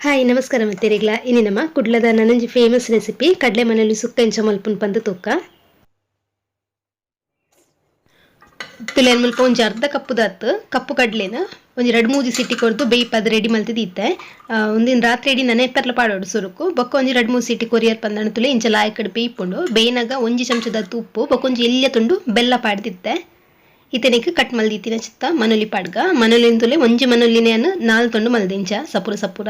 Hi ನಮಸ್ಕಾರ ಮತ್ತೆರಿಗ್ಲ ಇನಿ ನಮ್ಮ ಕುಡ್ಲದ ನನೊಂಜಿ ಫೇಮಸ್ ರೆಸಿಪಿ ಕಡಲೆ ಮನೊಲಿ ಸುಕ್ಕ ಎಂಚ ಮಲ್ಪುನು ಪಂದ್ ತೂಕ. ತುಲೆನ್ ಮುಲ್ಪ ಒಂಜಿ ಅರ್ಧ ಕಪ್ಪುದಾತ್ ಕಪ್ಪು ಕಡ್ಲೆನ ಒಂಜಿ ರಡ್ಡ್ ಮೂಜಿ ಸಿಟಿ ಕೊರ್ದು ಬೇಯ್ಪಾದ್ ರೆಡಿ ಮಲ್ತಿದ್ ಇತ್ತೆ. ಉಂದೆನ್ ರಾತ್ರಿ ಇಡೀ ನೆನೆಪೆರ್ಲ ಪಾಡೊಡು ಸುರುಕು ಬೊಕ್ಕ ಒಂಜಿ ರಡ್ಡ್ ಮೂಜಿ ಸಿಟಿ ಕೊರಿಯರ್ ಪಂದಾಂಡ ತುಲೆ ಇಂಚ ಲಾಯ್ಕಡ್ ಬೇಯ್ಪುಂಡು. ಬೇಯ್ನಗ ಒಂಜಿ ಚಮಚದಾತ್ ಉಪ್ಪು ಬೊಕ್ಕ ಒಂಜಿ ಎಲ್ಯ ತುಂಡು ಬೆಲ್ಲ ಪಾಡ್ದಿತ್ತೆ. ಇತ್ತೆನೆಕ್ ಕಟ್ ಮಲ್ದಿತ್ತಿನ ಚಿತ್ತ ಮನೊಲಿ ಪಾಡ್ಗ ಮನೊಲಿನ್ ತುಲೆ ಒಂಜಿ ಮನೊಲಿನೇ ಯಾನ್ ನಾಲ್ ತುಂಡು ಮಲ್ದೆ ಇಂಚ ಸಪುರ ಸಪುರ.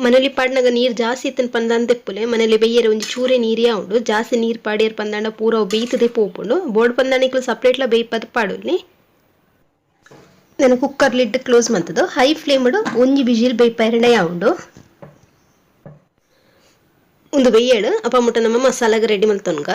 ಮನೊಲಿ ಪಾಡ್ನಗ ನೀರ್ ಜಾಸ್ತಿ ಇತ್ತುಂಡು ಪಂದ್ ಅಂದೆಪ್ಪುಲೆ ಮನೊಲಿ ಬೇಯ್ಯರೆ ಒಂಜಿ ಚೂರೆ ನೀರ್ ಯಾವುಂಡು ಜಾಸ್ತಿ ನೀರ್ ಪಾಡ್ಯೆರ್ ಪಂದಾಂಡ ಪೂರ ಅವು ಬೇಯ್ತುದೆ ಪೋಪುಂಡು ಬೋಡು ಪಂದಾಂಡ ನಿಕುಲು ಸಪ್ರೇಟ್ಲ ಬೇಯ್ಪದ್ ಪಾಡೊಲಿ. ನನ cooker lid close ಮಂತುದು high flame ಡ್ ಒಂಜಿ ವಿಜಿಲ್ ಬೇಯ್ಪಾಯೆರೆಂಡ ಯಾವುಂಡು. ಉಂದು ಬೇಯ್ಯಡ್ ಅಪ ಮುಟ ನಮ ಮಸಾಲಗ್ ರೆಡಿ ಮಲ್ತೊನ್ಗ.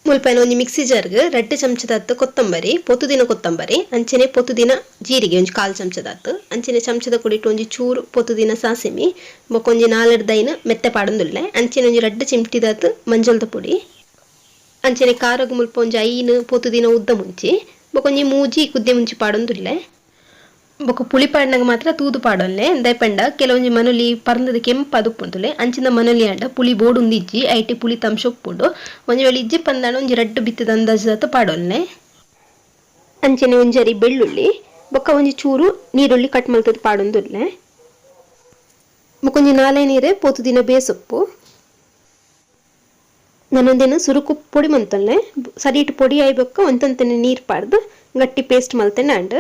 ಮುಲ್ಪ ಒಂಜಿ ಮಿಕ್ಸಿ ಜಾರ್ಗ್ ರಡ್ಡ್ ಚಮಚದಾತ್ ಕೊತ್ತಂಬರಿ, ಪೊತುದಿನ ಕೊತ್ತಂಬರಿ, ಅಂಚನೆ ಪೊತುದಿನ ಜೀರಿಗೆ ಒಂಜಿ ಕಾಲ್ ಚಮಚದಾತ್, ಅಂಚನೆ ಚಮಚದ ಕುಡಿಟ್ ಒಂಜಿ ಚೂರು ಪೊತುದಿನ ಸಾಸಿಮಿ, ಬೊಕ ಒಂಜಿ ನಾಲೆಡ್ದ್ ಐನ್ ಮೆತ್ತೆ ಪಾಡೊಂದುಲ್ಲೆ, ಅಂಚನೆ ಒಂಜಿ ರಡ್ಡ್ ಚಿಮ್ಟಿದಾತ್ ಮಂಜಲ್ದ ಪೊಡಿ, ಅಂಚನೆ ಖಾರಗ್ ಮುಲ್ಪ ಒಂಜಿ ಐನ್ ಪೊತುದಿನ ಉದ್ದ ಮುಂಚಿ, ಬೊಕ ಒಂಜಿ ಮೂಜಿ ಕುದ್ದೆ ಮುಂಚಿ ಪಾಡೊಂದುಲ್ಲೆ. ಬೊಕ ಪುಳಿ ಪಾಡ್ನಗ ಮಾತ್ರ ತೂದು ಪಾಡೊನ್ಲೆ ದಾಯೆ ಪಂಡ ಕೆಲವೊಂಜಿ ಮನೊಲಿ ಪರ್ಂದ್ದ್ ಕೆಂಪಾದ್ ಉಪ್ಪುಂಡುಲೆ ಅಂಚಿನ ಮನೊಲಿ ಆಂಡ ಪುಳಿ ಬೋಡುಂದು ಇಜ್ಜಿ ಐಟೆ ಪುಳಿತ ಅಂಶ ಉಪ್ಪುಂಡು ಒಂಜಿ ವೇಳೆ ಇಜ್ಜಿ ಪಂದಾಂಡ ಒಂಜಿ ರಡ್ಡ್ ಬಿತ್ತುದ ಅಂದಾಜುದಾತ್ ಪಾಡೊನ್ಲೆ. ಅಂಚನೆ ಒಂಜಿ ಅರಿ ಬೆಳ್ಳುಳ್ಳಿ ಬೊಕ ಒಂಜಿ ಚೂರು ನೀರುಳ್ಳಿ ಕಟ್ ಮಲ್ತುದು ಪಾಡೊಂದುಲ್ಲೆ. ಬೊಕ ಒಂಜಿ ನಾಲೈನ್ ಇರೆ ಪೊತುದಿನ ಬೇಸೊಪ್ಪು. ನನೊಂದೆನ್ ಸುರುಕು ಪೊಡಿ ಮಲ್ತೊನ್ಲೆ ಸರಿಟ್ ಪೊಡಿ ಆಯಿ ಬೊಕ್ಕ ಒಂತೊಂತೆನೆ ನೀರ್ ಪಾಡ್ದ್ ಗಟ್ಟಿ ಪೇಸ್ಟ್ ಮಲ್ತೆಂಡ ಆಂಡ್.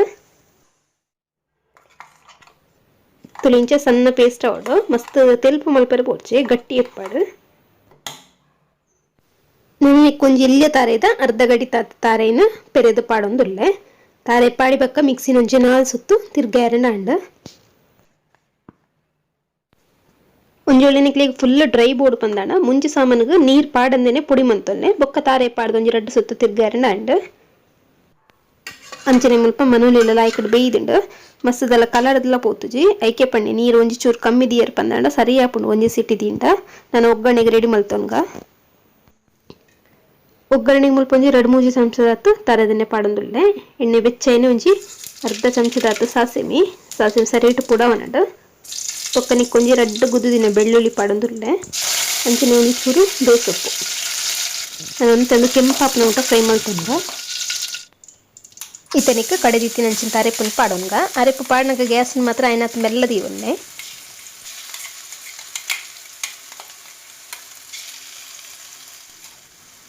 ತುಲಿಂಚ ಸಣ್ಣ ಪೇಸ್ಟ್ ಆವೊಡು ಮಸ್ತ್ ತೆಲ್ಪು ಮಲ್ಪೆರೆ ಬೋಡ್ಚಿ ಗಟ್ಟಿ ಇಪ್ಪಡ್. ನೆಕ್ಕ್ ಒಂಜಿ ಎಲ್ಯ ತಾರೆದ ಅರ್ಧ ಗಡಿ ತಾರೆನ್ ಪೆರೆದ್ ಪಾಡೊಂದುಲ್ಲೆ. ತಾರೆ ಪಾಡಿ ಬೊಕ್ಕ ಮಿಕ್ಸಿನ್ ಒಂಜಿ ನಾಲ್ ಸುತ್ತು ತಿರ್ಗಾಯೆರೆಂಡ ಆಂಡ್. ಒಂಜಿ ವೇಳೆ ನಿಕ್ಲೆಗ್ ಫುಲ್ ಡ್ರೈ ಬೋಡು ಪಂದಾಂಡ ಮುಂಚಿ ಸಾಮಾನುಗ್ ನೀರ್ ಪಾಡಂದೆನೆ ಪೊಡಿ ಮಂತೊನ್ಲೆ ಬೊಕ್ಕ ತಾರೆ ಪಾಡ್ದ್ ಒಂಜಿ ರಡ್ಡ್ ಸುತ್ತು ತಿರ್ಗಾಯೆರೆಂಡ ಆಂಡ್. ಅಂಚನೆ ಮುಲ್ಪ ಮನೊಲಿಲ ಲಾಯ್ಕಡ್ ಬೇಯ್ದುಂಡು ಮಸ್ತ್ ದಾಲ ಕಲರ್ದಲ ಪೋತುಜಿ ಐಕೆ ಪಂಡಿ ನೀರ್ ಒಂಜಿ ಚೂರು ಕಮ್ಮಿ ದೀಯೆರ್ ಪಂದಾಂಡ ಸರಿ ಆಪುಂಡು ಒಂಜಿ ಸಿಟಿ ದೀಂಡ. ನನ ಒಗ್ಗರಣೆಗ್ ರೆಡಿ ಮಲ್ತೊನ್ಗ. ಒಗ್ಗರಣೆಗ್ ಮುಲ್ಪ ಒಂಜಿ ರಡ್ಡ್ ಮೂಜಿ ಚಮಚದಾತ್ ತರೆದೆಣ್ಣೆ ಪಾಡೊಂದುಲ್ಲೆ. ಎಣ್ಣೆ ಬೆಚ್ಚ ಆಯಿನ ಒಂಜಿ ಅರ್ಧ ಚಮಚದಾತ್ ಸಾಸಿಮಿ ಸಾಸಿಮಿ ಸರಿಟ್ ಪುಡವನಡ್. ಬೊಕ್ಕ ನೆಕ್ಕ್ ಒಂಜಿ ರಡ್ಡ್ ಗುದ್ದುದಿನ ಬೆಳ್ಳುಳ್ಳಿ ಪಾಡೊಂದುಲ್ಲೆ. ಅಂಚನೆ ಒಂಜಿ ಚೂರು ಬೇಸೊಪ್ಪು. ಒಂತೆ ಕೆಂಪಾಪುನ ಮುಟ ಫ್ರೈ ಮಲ್ತೊನ್ಗ. ಇತ್ತೆ ನೆಕ್ಕ್ ಕಡೆದಿತ್ತಿನಂಚಿನ ಅರೆಪುನು ಪಾಡೊನ್ಗ. ಅರೆಪು ಪಾಡ್ನಗ ಗ್ಯಾಸ್ ನ್ ಮಾತ್ರ ಆಯಿನಾತ್ ಮೆಲ್ಲ ದೀವೊನ್ಲೆ.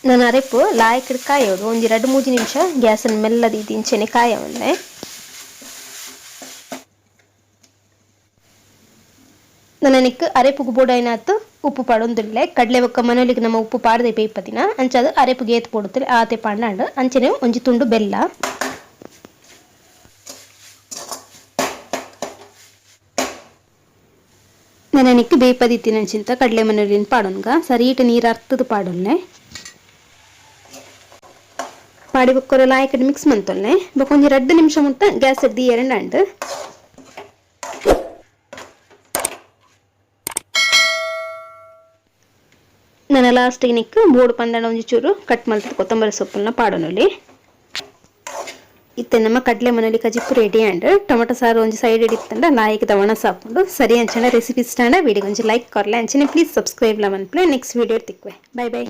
ನನ ಅರೆಪು ಲಾಯ್ಕಡ್ ಕಾಯೋಡು ಒಂಜಿ ರಡ್ಡ್ ಮೂಜಿ ನಿಮಿಷ ಗ್ಯಾಸ್ ನ್ ಮೆಲ್ಲ ದೀದ್ ಇಂಚನೆ ಕಾಯವೊನ್ಲೆ. ನನ ನೆಕ್ಕ್ ಅರೆಪುಗು ಬೋಡಾಯಿನಾತ್ ಉಪ್ಪು ಪಾಡೊಂದುಲ್ಲೆ. ಕಡ್ಲೆ ಬೊಕ್ಕ ಮನೊಲಿಗ್ ನಮ ಉಪ್ಪು ಪಾಡ್ದೆ ಬೇಯ್ಪದಿನ ಅಂಚಾದ್ ಅರೆಪುಗು ಏತ್ ಬೋಡುತ್ತಲೆ ಆತೆ ಪಾಡ್ಂಡ ಅಂಚನೆ ಒಂಜಿ ತುಂಡು ಬೆಲ್ಲ. ನನ ನೆಕ್ಕ್ ಬೇಯ್ಪದಿತ್ತಿನಂಚಿಂತ ಕಡ್ಲೆ ಮನೊಲಿನ್ ಪಾಡೊನ್ಗ ಸರಿಟ್ ನೀರ್ ಅರ್ತುದು ಪಾಡೊನ್ಲೆ. ಪಾಡಿ ಬೊಕ್ಕ ಒರ ಲಾಯ್ಕಡ್ ಮಿಕ್ಸ್ ಮಂತೊನ್ಲೆ. ಬೊಕ್ಕ ಒಂಜಿ ರಡ್ಡ್ ನಿಮಿಷ ಮುಟ್ಟ ಗ್ಯಾಸ್ ಡ್ ದೀಯೆರೆಂಡ ಆಂಡ್. ನನ ಲಾಸ್ಟ್ ಗ್ ನೆಕ್ಕ್ ಬೋಡು ಪಂದಾಂಡ ಒಂಜಿ ಚೂರು ಕಟ್ ಮಲ್ತುದು ಕೊತ್ತಂಬರಿ ಸೊಪ್ಪುಲ್ನ ಪಾಡೊನೊಲಿ. ಇತ್ತೆ ನಮ್ಮ ಕಡ್ಲೆ ಮನೊಲಿ ಕಜಿಪು ರೆಡಿ ಆಂಡ್. ಟೊಮೆಟೊ ಸಾರು ಒಂಜಿ ಸೈಡ್ ಇತ್ತಂಡ ಲಾಯಿಕ್ ಒಣಸ್ ಆಪುಂಡು. ಸರಿ ಅಂಚನೆ ರೆಸಿಪಿ ಇಷ್ಟ ಆಂಡ ವಿಡಿಯೋಗ್ ಒಂಜಿ ಲೈಕ್ ಕೊರ್ಲೆ ಅಂಚನೆ ಪ್ಲೀಸ್ ಸಬ್ಸ್ಕ್ರೈಬ್ ಲ ಮನ್ಪುಲೆ. ನೆಕ್ಸ್ಟ್ ವಿಡಿಯೋ ತಿಕ್ಕುವೆ. Bye bye.